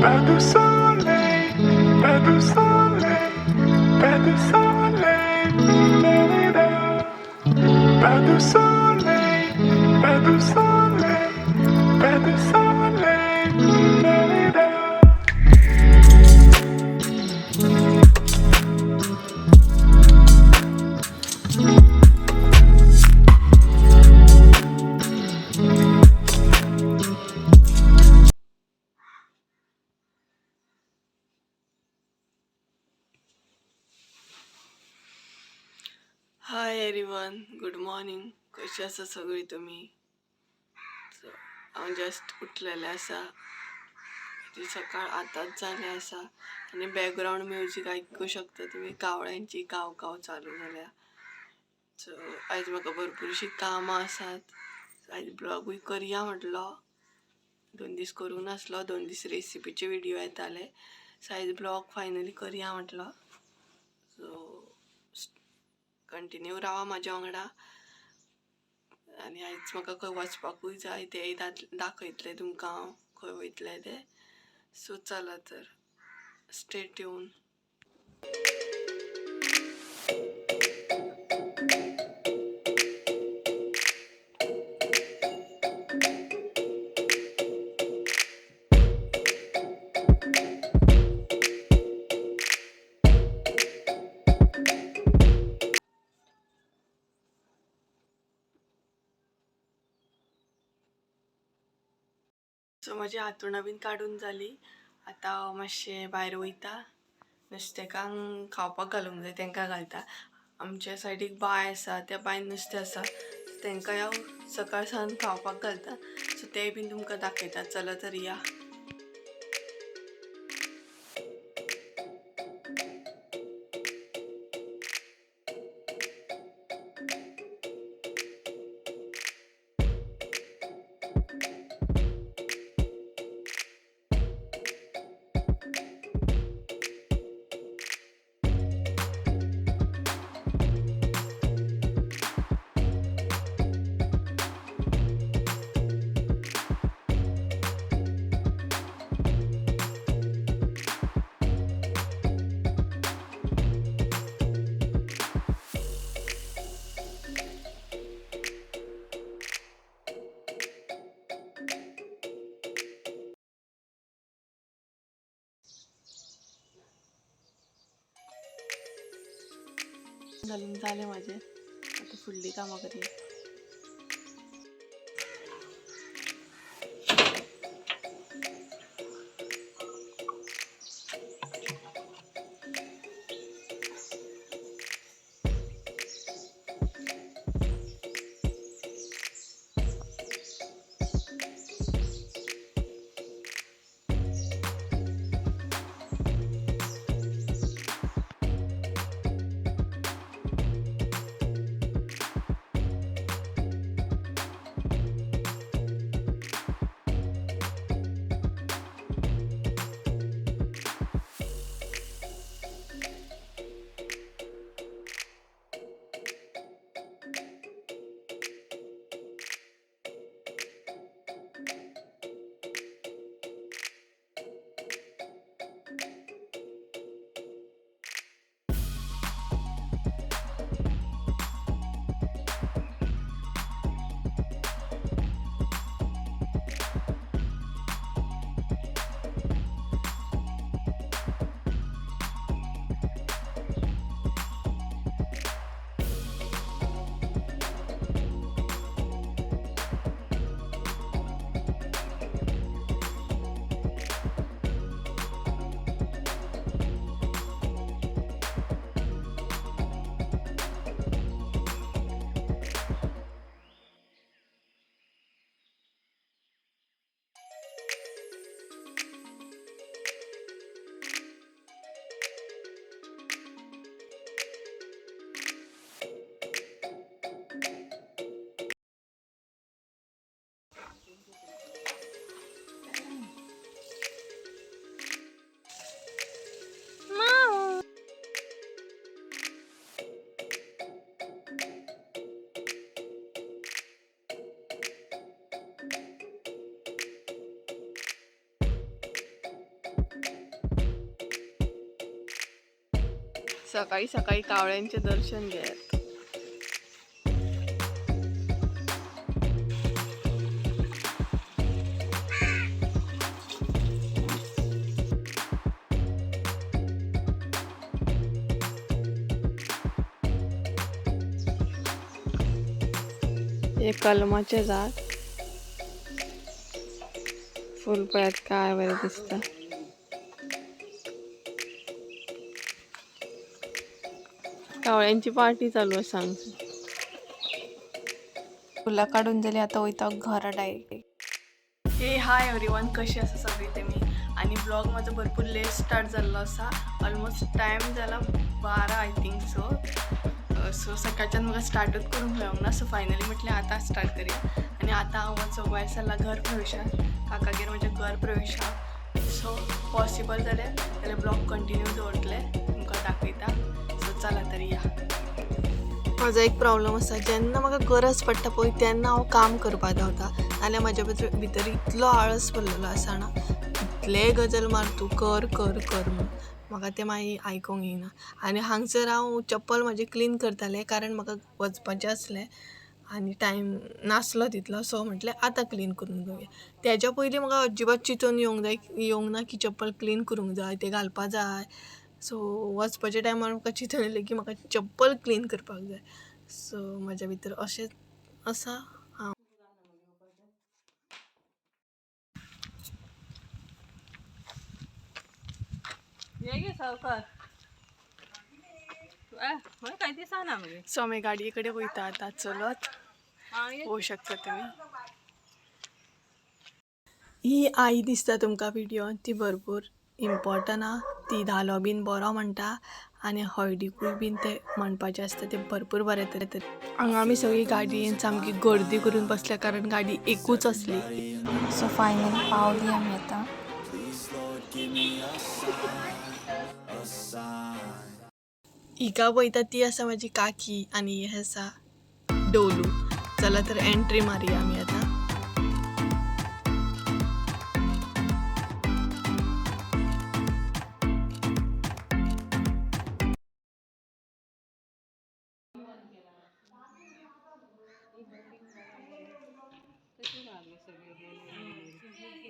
Pas de soleil, pas de soleil, pas de soleil, pas de soleil, pas de soleil, pas de soleil. Hi everyone, good morning. कशी आसा सगळी तुमी? So हांव just उठलेलें आसा. ती सकाळ आतांच जालें आसा आनी बॅकग्रावंड म्युजीक आयकूं शकता तुमी. कावळ्यांची काव काव चालू जाल्या. सो आयज म्हाका भरपूरशीं कामां आसात. आयज ब्लॉगूय करया म्हटलो. 2 दीस करूंक नासलो, 2 दीस रेसिपीचे व्हिडिओ येताले. सो आयज ब्लॉग फायनली करया म्हटलो. सो कंटिन्यू रावा म्हाज्या वांगडा. आनी आयज म्हाका खंय वचपाकूय जाय तेंय दाखयतलें तुमकां हांव खंय वयतलें तें. सो चला तर स्टे ट्यून. सो म्हाजी हातुणां बीन काडून जाली. आतां हांव मातशें भायर वयता, नुस्तेकांक खावपाक घालूंक जाय, तांकां घालता. आमच्या सायडीक बांय आसा, त्या बांयन नुस्तें आसा, तांकां हांव सकाळ सावन खावपाक घालता. सो तें बीन तुमकां दाखयता. चला तर या. घालून जालें म्हाजें. आतां फुडलीं कामां करया. सकाळी सकाळी कावळ्यांचे दर्शन घेयात. हे कलमाचे झाड, फुल पळयात काय बरें दिसता. कावळ्यांची पार्टी चालू आसा हांगसर. फुलां काडून जाली, आतां वयता घरा डायरेक्ट. हे हाय एवरीवन, कशी आसा सगळी तुमी? आनी ब्लॉग म्हाजो भरपूर लेट स्टार्ट जाल्लो आसा. ऑलमोस्ट टायम जाला 12 I think so. So सकाळच्यान म्हाका स्टार्टूच करूंक मेळोंक ना. सो फायनली म्हटलें आतां स्टार्ट करया. आनी आतां हांव वचोंक भायर सरलां घर प्रवेशाक, काकागेर म्हज्या घर प्रवेशाक. सो पॉसिबल जाल्यार जाल्यार ब्लॉग कंटिन्यू दवरतले, तुमकां दाखयता. सो चला तर या. म्हाजो एक प्रॉब्लम आसा, जेन्ना म्हाका गरज पडटा पळय तेन्ना हांव काम करपाक धांवता, नाल्यार म्हाज्या भितर भितर इतलो आळस भरलेलो आसा ना, इतले गजल मार तूं कर कर कर म्हूण, म्हाका तें मागीर आयकोंक येयना. आनी हांगसर हांव चप्पल म्हाजें क्लीन करतालें, कारण म्हाका वचपाचें आसलें आनी टायम नासलो तितलो. सो म्हटलें आतां क्लीन करून घेवया. तेज्या पयलीं म्हाका अजिबात चिंतून येवंक जाय येवंक ना की चप्पल क्लीन करूंक जाय, तें घालपा जाय. सो वचपाच्या टायमार म्हाका चिंतून येयलें की म्हाका चप्पल क्लीन करपाक जाय. सो म्हाज्या भितर अशेंच आसा हांव. ये गे सावकार, काय दिसना मगे. सो आमी गाडये कडेन वयता आतां चलत. पळोवंक शकता तुमी, ही आई दिसता तुमकां व्हिडियोन, ती भरपूर इम्पॉर्टंट आहा. ती धालो बीन बरो म्हणटा आनी हळदीकूय बीन ते म्हणपाचें आसता ते भरपूर बरे तरेन. हांगा आमी सगळी गाडयेन सामकी गर्दी करून बसल्या, कारण गाडी एकूच आसली. सो फायनली पावली आमी आतां. हिका पळयता ती आसा म्हाजी काकी आनी हे आसा डोलू. चला तर एंट्री मारया आमी आतां.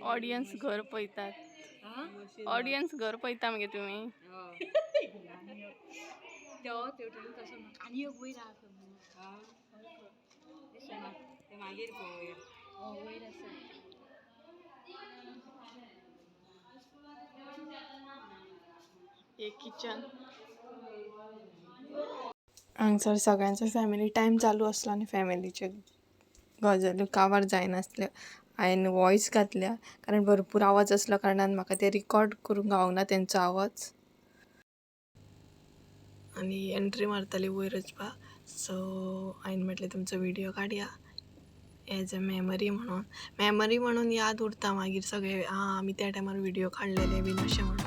ऑडियन्स घर पळयतात, ऑडियन्स घर पळयता मगे तुमी. आनी एक वयर आसा, ते मागीर पळोवया. वयर आसा. हे किचन. हांगसर सगळ्यांचो फॅमिली टायम चालू आसलो आनी फॅमिलीचे गजाल्यो काबार जायनासल्यो. हांवें वॉयस घातल्या, कारण भरपूर आवाज आसलो कारणान म्हाका ते रिकॉर्ड करूंक गावना ना तेंचो आवाज. आनी एंट्री मारताली वयर वचपाक. सो हांवें म्हटलें तुमचो व्हिडियो काडया एज अ मेमरी म्हणून, मेमरी म्हणून याद उरता मागीर सगळे, आं आमी त्या टायमार व्हिडियो काडलेले बीन अशें म्हणून.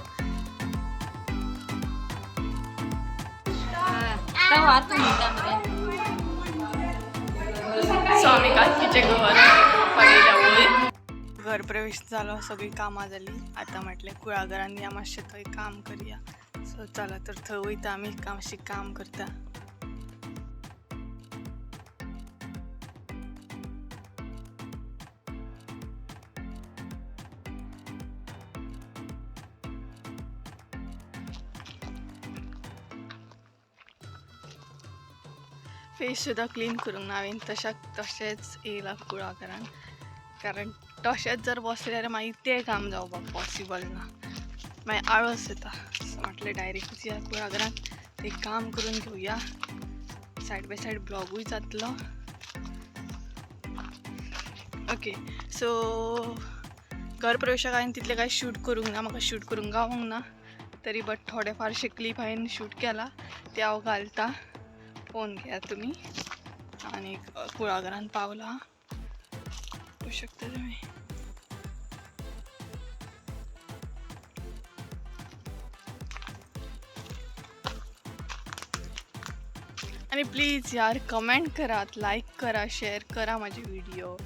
सो आमी काकीचें घर पळयल्या वयर. घर प्रवेश जालो, सगळीं कामां जालीं. आतां म्हटलें कुळागरान या, मातशें थंय काम करया. सो चला तर थंय वयता आमी, मातशें काम करता. फेस सुद्दां क्लीन करूंक ना हांवें, तशाक तशेंच येयलां कुळागरान, कारण तशेंच जर बसलें जाल्यार मागीर तें काम जावपाक पॉसिबल ना, मागीर आळस येता. सो म्हटलें डायरेक्टूच या कुळागरान, तें काम करून घेवया, सायड बाय सायड ब्लॉगूय जातलो. ओके, सो घर प्रवेशाक हांवें तितलें कांय शूट करूंक ना, म्हाका शूट करूंक गावोंक ना तरी, बट थोडे फारशे क्लिप हांवें शूट केला ते हांव घालता, पळोवन घेयात तुमी. आनी कुळागरान पावला, पळोवंक शकता तुमी. आनी प्लीज यार कमेंट करात, लायक करा, शेअर करा म्हाजे व्हिडियो,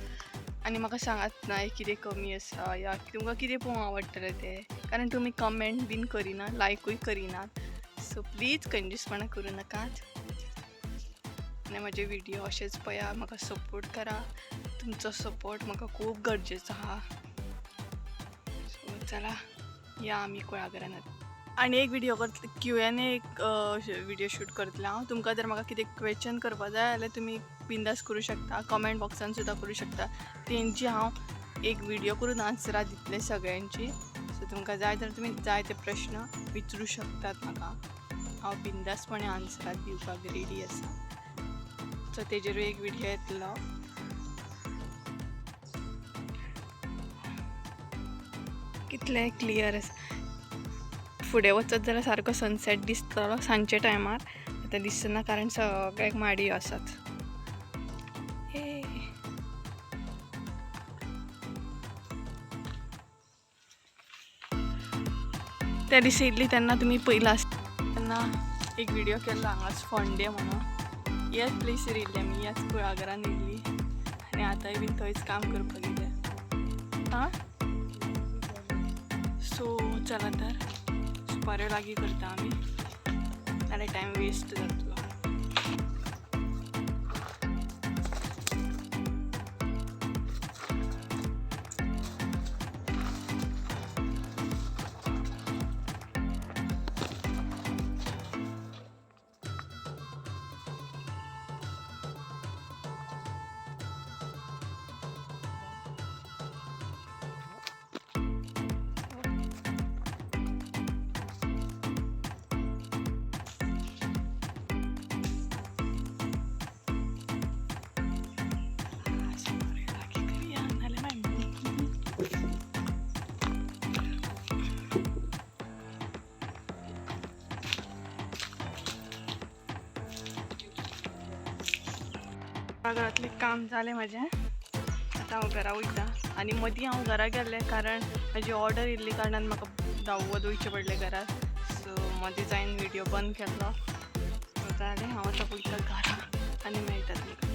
आनी म्हाका सांगात ना कितें कमी आसा या तुमकां कितें पळोवंक आवडटलें तें, कारण तुमी कमेंट बीन करिना, लायकूय करिनात. सो प्लीज कंजूसपणां करूं नाकात आनी म्हाजे व्हिडियो अशेंच पळया, म्हाका सपोर्ट करा. तुमचो सपोर्ट म्हाका खूब गरजेचो आहा. सो चला या आमी कुळागरान. आनी एक व्हिडियो करतले, क्यू एन एक व्हिडियो शूट करतलें हांव. तुमकां जर म्हाका कितें क्वेश्चन करपा जाय जाल्यार तुमी बिंदास करूं शकता, कमेंट बॉक्सान सुद्दां करूं शकता. तेंची हांव एक व्हिडियो करून आन्सरां दितलें सगळ्यांची. सो तुमकां जाय जाल्यार तुमी जाय ते प्रश्न विचारूं शकतात म्हाका, हांव बिंदासपणे आन्सरां दिवपाक रेडी आसा. सो तेजेरूय एक व्हिडियो येतलो. कितलें क्लियर आसा. फुडें वचत जाल्यार सारको सनसेट दिसतलो सांजच्या टायमार, आतां दिसना कारण सगळ्याक माडयो आसात. हे त्या दिसा येयल्ली तेन्ना तुमी पयला तेन्ना एक व्हिडियो केल्लो हांगाच फोंडे म्हणून. ह्याच प्लेसीर येयल्ली आमी, ह्याच कुळागरान येयल्ली आनी आतांय बीन थंयच काम करपाक येयले. आं सो चला तर सुपाऱ्यो लागीं करता आमी, नाल्यार टायम वेस्ट जातलो. सुपाऱ्यो लागीं करया नाल्यार मागीर घरांतलें काम जालें म्हाजें. आतां हांव घरा वयता आनी मदीं हांव घरा गेल्लें कारण म्हाजी ऑर्डर येयल्ली कारणान म्हाका धांवत वयचें पडलें घरा. सो मदीं जायन व्हिडियो बंद केल्लो. सो जालें, हांव आतां वयता घरा आनी मेळटा तुमकां.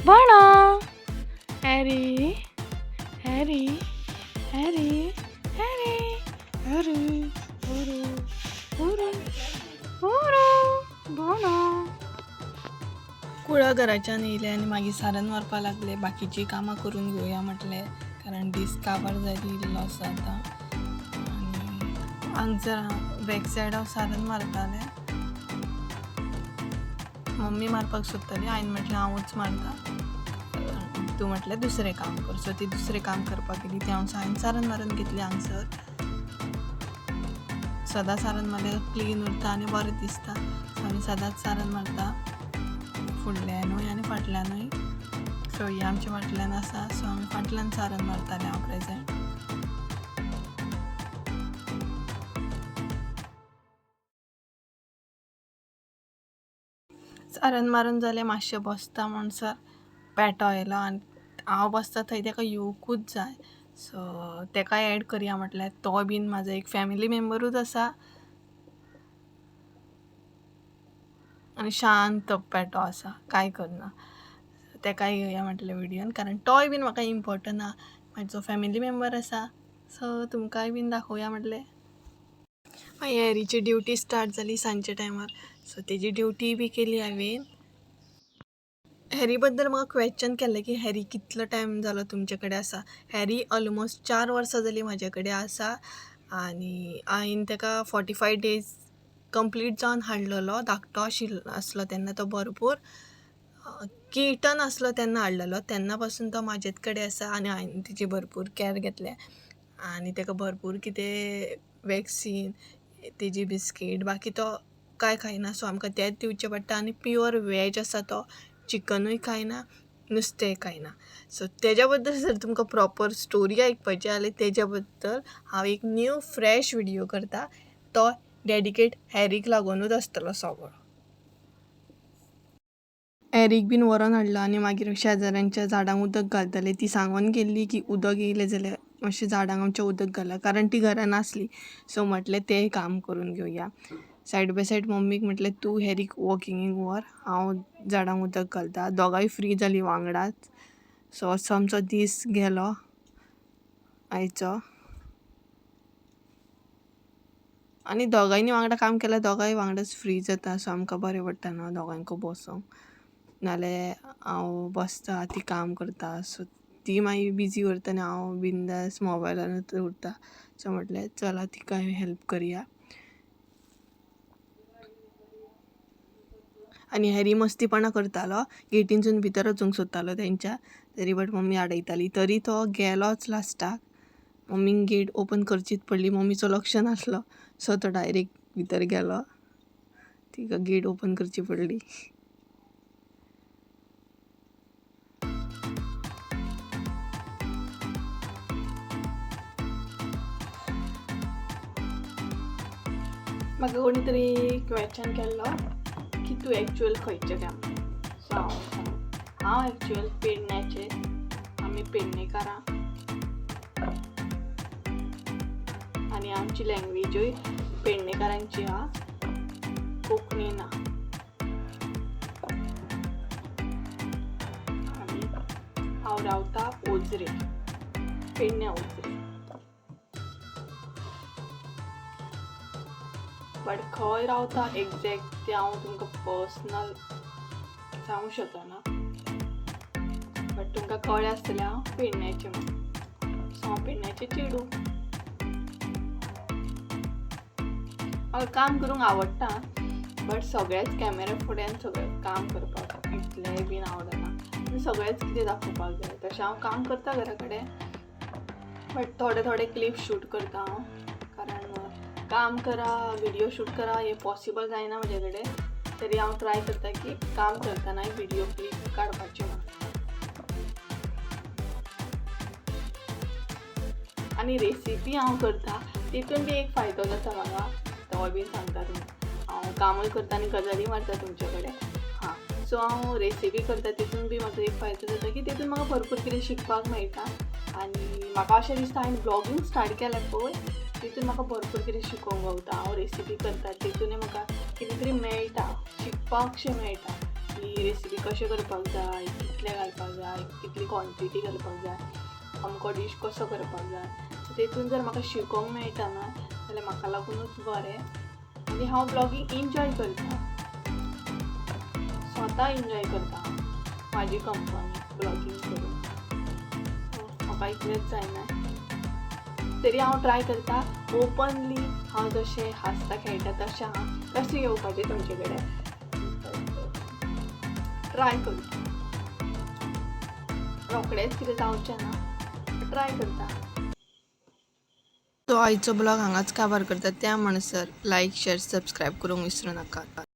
Bono! Harry! Harry! Harry! Harry! Harry! Harry! Harry! Harry! Bono! कुळागराच्यान येयलें आनी मागीर सारण मारपाक लागले. बाकीचीं कामां करून घेवया म्हटलें, कारण दीस काबार जायत येयल्लो आसा आतां. आनी हांगसर हांव बॅक सायड हांव सारण मारतालें, मम्मी मारपाक सोदताली, हांवें म्हटलें हांवूच मारता, तूं म्हटलें दुसरें काम कर. सो ती दुसरें काम करपाक गेली, तें हांव हांवें सारण मारून घेतलें हांगसर. सदां सारण मारल्यार क्लीन उरता आनी बरें दिसता. सो आमी सदांच सारण मारता, फुडल्यानूय आनी फाटल्यानूय. सो हें आमच्या फाटल्यान आसा, सो आमी फाटल्यान सारण मारतालें हांव प्रेजेंट. सारण मारून जालें, मातशें बसता म्हणसर पेटो येयलो आनी हांव बसता थंय तेका येवकूच जाय. सो तेका एड करया म्हटल्यार, तो बीन म्हाजो एक फॅमिली मेंबरूच आसा आनी शांत पेटो आसा, कांय करना. तेकाय घेवया म्हटलें व्हिडियोन, कारण तोय बीन म्हाका इम्पोर्टंट आहा, म्हाजो फॅमिली मेंबर आसा. सो तुमकांय बीन दाखोवया म्हटलें. मागीर हॅरीची ड्युटी स्टार्ट जाली सांजच्या टायमार, सो तेजी ड्युटी बी केली हांवें. हॅरी बद्दल म्हाका क्वेश्चन केल्लें की हॅरी कितलो टायम जालो तुमचे कडेन आसा. हॅरी ऑलमोस्ट 4 वर्सां जालीं म्हाजे कडेन आसा आनी हांवें तेका 45 डेज कंप्लीट जावन हाडलेलो. धाकटो आशिल्लो आसलो तेन्ना, तो भरपूर किटन आसलो तेन्ना हाडलेलो, तेन्ना पासून तो म्हाजेच कडेन आसा आनी हांवें तेजी भरपूर कॅर घेतल्या आनी तेका भरपूर कितें वॅक्सीन, तेजी बिस्कीट, बाकी तो कांय खायना, सो आमकां तेंच दिवचें पडटा. आनी प्युअर वेज आसा तो, चिकनूय खायना, नुस्तेंय खायना. सो तेज्या बद्दल जर तुमकां प्रॉपर स्टोरी आयकपाची जाल्यार तेज्या बद्दल हांव एक न्यू फ्रेश व्हिडियो करता, तो डेडिकेट हॅरीक लागुनूच आसतलो सगळो. हॅरीक बीन व्हरोन हाडलो आनी मागीर शेजाऱ्यांच्या झाडांक उदक घालताले. ती सांगून गेल्ली की उदक येयलें जाल्यार मातशें झाडांक आमच्या उदक घाला, कारण ती घरा नासली. सो म्हटलें तें काम करून घेवया. सायड बाय सायड मम्मीक म्हटलें तूं हॅरीक वॉकिंगेक व्हर, हांव झाडांक उदक घालता. दोगांय फ्री जालीं वांगडाच. सो असो आमचो दीस गेलो आयचो. आनी दोगांयनी वांगडा काम केल्यार दोगांय वांगडाच फ्री जाता. सो आमकां बरें पडटा न्हू दोगांयकूय बसोंक. नाल्यार हांव बसता ती काम करता, सो ती मागीर बिजी उरता आनी हांव बिंदास मोबायलानूच उरता. सो म्हटलें चला तिकाय हेल्प करया. आनी हॅरी मस्तीपणां करतालो, गेटीनसून भितर वचूंक सोदतालो तेंच्या तरी, बट मम्मी आडयताली. तरी तो गेलोच लास्टाक. मम्मीन गेट ओपन करचीच पडली, मम्मीचो लक्ष नासलो, सो तो डायरेक्ट भितर गेलो. तिका गेट ओपन करची पडली. म्हाका कोणी तरी क्वेश्चन केल्लो की तूं एक्चुअल खंयचें काय म्हणून. सो हांव सांग, हांव एक्चुअल पेडण्याचें. आमी पेडणेकारां आनी आमची लँग्वेजूय पेडणेकारांची आहा, कोंकणी ना. आनी हांव रावता ओझरे, पेडण्या ओझरे. बट खंय रावता एग्जॅक्ट तें हांव तुमकां पर्सनल सांगूंक शकना, बट तुमकां कळ्ळें आसतलें हांव पेडण्याचें म्हणून. सो हांव पेडण्याचें चेडूं. म्हाका काम करूंक आवडटा, बट सगळेंच कॅमेरा फुड्यान सगळें काम करपाक इतलेंय बीन आवडना आनी सगळेंच कितें दाखोवपाक जाय. तशें हांव काम करता घरा कडेन, बट थोडे थोडे क्लिप शूट करता हांव, कारण काम करा व्हिडिओ शूट करा हें पॉसिबल जायना म्हजे कडेन. तरी हांव ट्राय करता की काम करतनाय व्हिडिओ क्लिप काडपाची म्हणून. आनी रेसिपी हांव करता तितून बी एक फायदो जाता म्हाका, तोय बीन सांगता तुमकां. हांव कामूय करता आनी गजाली मारता तुमचे कडेन. हां, सो हांव रेसिपी करता तितून बी म्हाका एक फायदो जाता की तितून म्हाका भरपूर कितें शिकपाक मेळटा. आनी म्हाका अशें दिसता हांवें ब्लॉगींग स्टार्ट केलें पळय, तितून म्हाका भरपूर कितें शिकोवंक गावता. हांव रेसिपी करता तितूनय म्हाका कितें तरी मेळटा, शिकपाकशें मेळटा की रेसिपी कशें करपाक जाय, कितलें घालपाक जाय, कितली क्वॉन्टिटी घालपाक जाय, अमको डीश कसो करपाक जाय. सो तितून जर म्हाका शिकोवंक मेळटा ना जाल्यार म्हाका लागुनूच बरें. आनी हांव ब्लॉगींग एन्जॉय करता, स्वता एन्जॉय करता म्हाजी कंपनी ब्लॉगींग करून. सो म्हाका इतलेंच जायना तरी हांव ट्राय करता ओपनली हांव जशें हांसता खेळटा तशें हांव तशें येवपाचें तुमचे कडेन ट्राय करता. रोखडेंच कितें जावचें ना, ट्राय करता. तो आयचो ब्लॉग हांगाच काबार करता. त्या म्हणसर लायक, शेअर, सबस्क्रायब करूंक विसरूं नाकात.